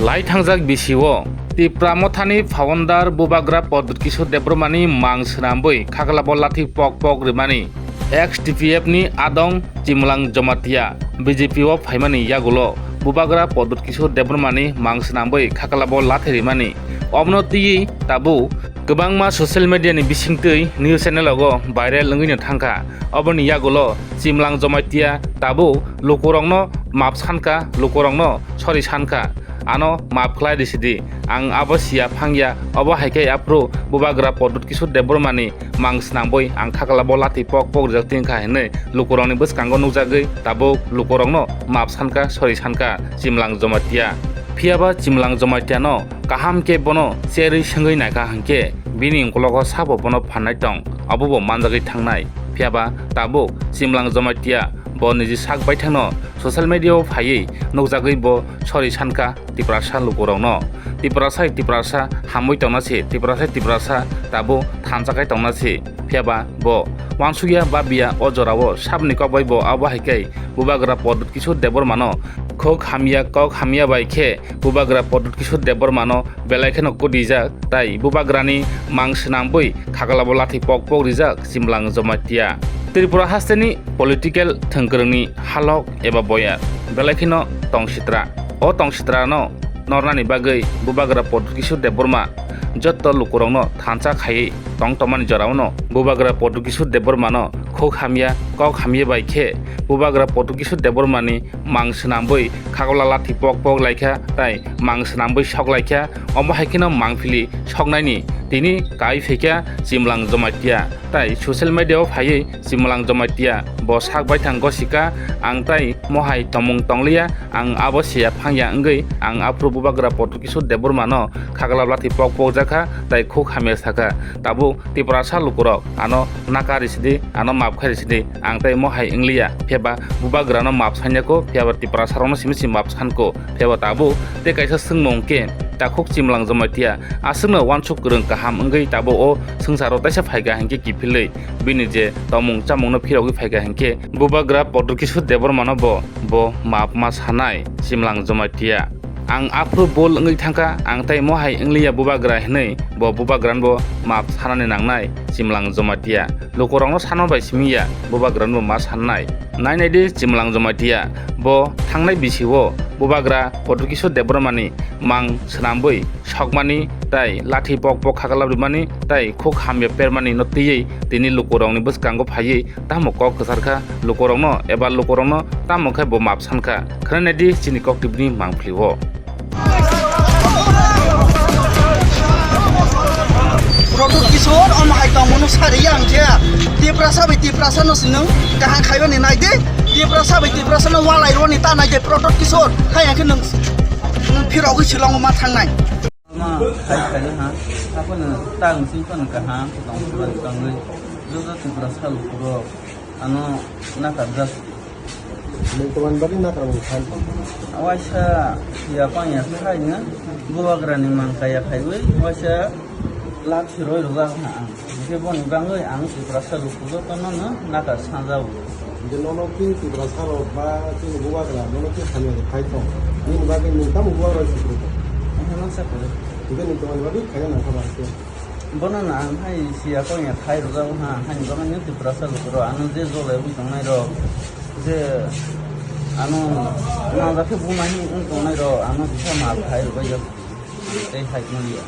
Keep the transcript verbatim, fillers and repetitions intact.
Hai thangjak bisio Tipra Mothani founder Bubagra Pradyut Kishore Debbarmani mang swnambwi khaklabo lathi pok pok rwmani, ex T P F ni adong Chimlang Jomatia B J P o phaimani yagulo Bubagra Pradyut Kishore Debbarmani mang swnambwi khaklabo lathi rwmani. Omono twiwi tabuk kwbangma social media ni bisingtwi news channel rogo viral wngwino thangkha. Oboni yagulo Chimlang Jomatia tabuk lukurokno map sankha, lukurokno sorry sankha, ano map khlai risi di, ang abo siya phangya, obo hai khe aphuru Bubagra Pradyut Kishore Debbarmani mang swnambwi ang khaklabo lathi pok pok rijak tongkha hinwi lukurokni bwskango nukjagwi tabuk lukurokno map sankha, sorry sankha Chimlang Jomatia. Phiyaba Chimlang Jomatia no kaham khe bono cherwi swngwi naikha hinkhe bini ukologo sabo bono phanai tong, abobo manjagwi thangnai. Phiyaba tabuk Chimlang Jomatia bo niji sak baithangno social media o phaiwi nukjagwi bo sorry sankha Tiprasa lukurokno. Tiprasa Tiprasa hamwi tongna se, Tiprasa Tiprasa tabuk thansa khai tongna se. Phiyaba bo wansukya babya o jorao saboni kok bai bo abo hai khe Bubagra Pradyut Kishore Debbarmano khuk hamya kok hamya bai khe Bubagra Pradyut Kishore Debbarmano belai kheno kudijak tai Bubagrani mang swnambwi khaklabo lathi pok pok rijak Chimlang Jomatia. Tripura hasteni political thwngkwrwngni halok eba boyar belai kheno tongsitra. O tongsitrano nornani bagwi Bubagra Pradyut Kishore Debbarma jotto lukurokno thansa khaiwi tong tongmani joraono Bubagra Pradyut Kishore Debbarmano khuk hamya kok hamya bai khe Bubagra Pradyut Kishore Debbarmani mang swnambwi khaklabo lathi pok pok laikha tai mang swnambwi sok laikha. Omo hai kheno mangpili soknaini tini kai phaikha Chimlang Jomatia tai social media o phaiwi Chimlang Jomatia bo sak baithang gosika, ang tai mohai tomung tongliya, ang abo siya phangya wngwi ang aphuru Bubagra Pradyut Kishore Debbarmano khaklabo lathi pok pok jakha tai khuk hamya sakha. Tabuk Tiprasa lukurok ano nakar risidi, ano map khai risidi, ang tai mohai wngliya. Phiyaba Bubagrano map sanya ko, phiyaba Tiprasarokno simi simi map san ko. Phiyaba tabuk tei kaisa swngmung khe takhuk Chimlang Jomatia aswkno wansuk kwrwng kaham wngwi tabuk o swngcharo taisa phaikha hinkhe kiphilwi bini je tomung chamungno phirogwi phaikha hinkhe Bubagra Pradyut Kishore Debbarmano bo bo map ma sanai Chimlang Jomatia. Ang aphuru bol wngwi thangkha, ang tai mohai wngliya Bubagra hinwi bo Bubagrano bo map sanani nangnai Chimlang Jomatia. Lukurokno sano bai simi ya, Bubagrano bo ma sannai. Nai nai di Chimlang Jomatia, bo thangnai bisio Bubagra Pradyut Kishore Debbarmani mang swnambwi sokmani tai lathi pok pok khaklap rwmani tai khuk hamya permani no twiwi tini lukurokni bwskango phaiwi tamo kok kwcharkha lukurokno eba lukurokno tamo khe bo map sankha. Khwnai nai di chini kok tibini mangpili o. Pradyut Kishore, omo hai tongmano sari yang je. Tiprasa bai Tiprasa no sinung kaham khaibani nai de. Tiprasa bai Tiprasa no walai roni ta nai de Pradyut Kishore. Hai yang khe nung, nung phirogwi silongo ma thangnai. Ma khai khai ha. Apono tang sing kono kaham tong tong tong. Joto Tiprasa lukurok ano nakarjak. Nung tomani bagwi nakar mung khan. Waisa ya pang ya khai nga Bubagrani mang kaya khaiwi waisa lak siroi rwjak ha ang. Hingke boni bagwi ang Tiprasa luku jotono no nakar sanjago. Hingke nono ki Tiprasa rok ba chini Bubagra nono ki hamya khe khai tong. Nini bagwi nung tamo Bubagra sikri tong. Hingke nung tomani bagwi khaina nangkha ba hingke. Bono no ang hai siya kong ya khai rwjago ha, haini bagwi no Tiprasa lukurok ano je jolai wi tongnai rok, je ano nangjakhe buma hin wng tongnai rok, ano kisa map khai rwbaijak tei hai manya.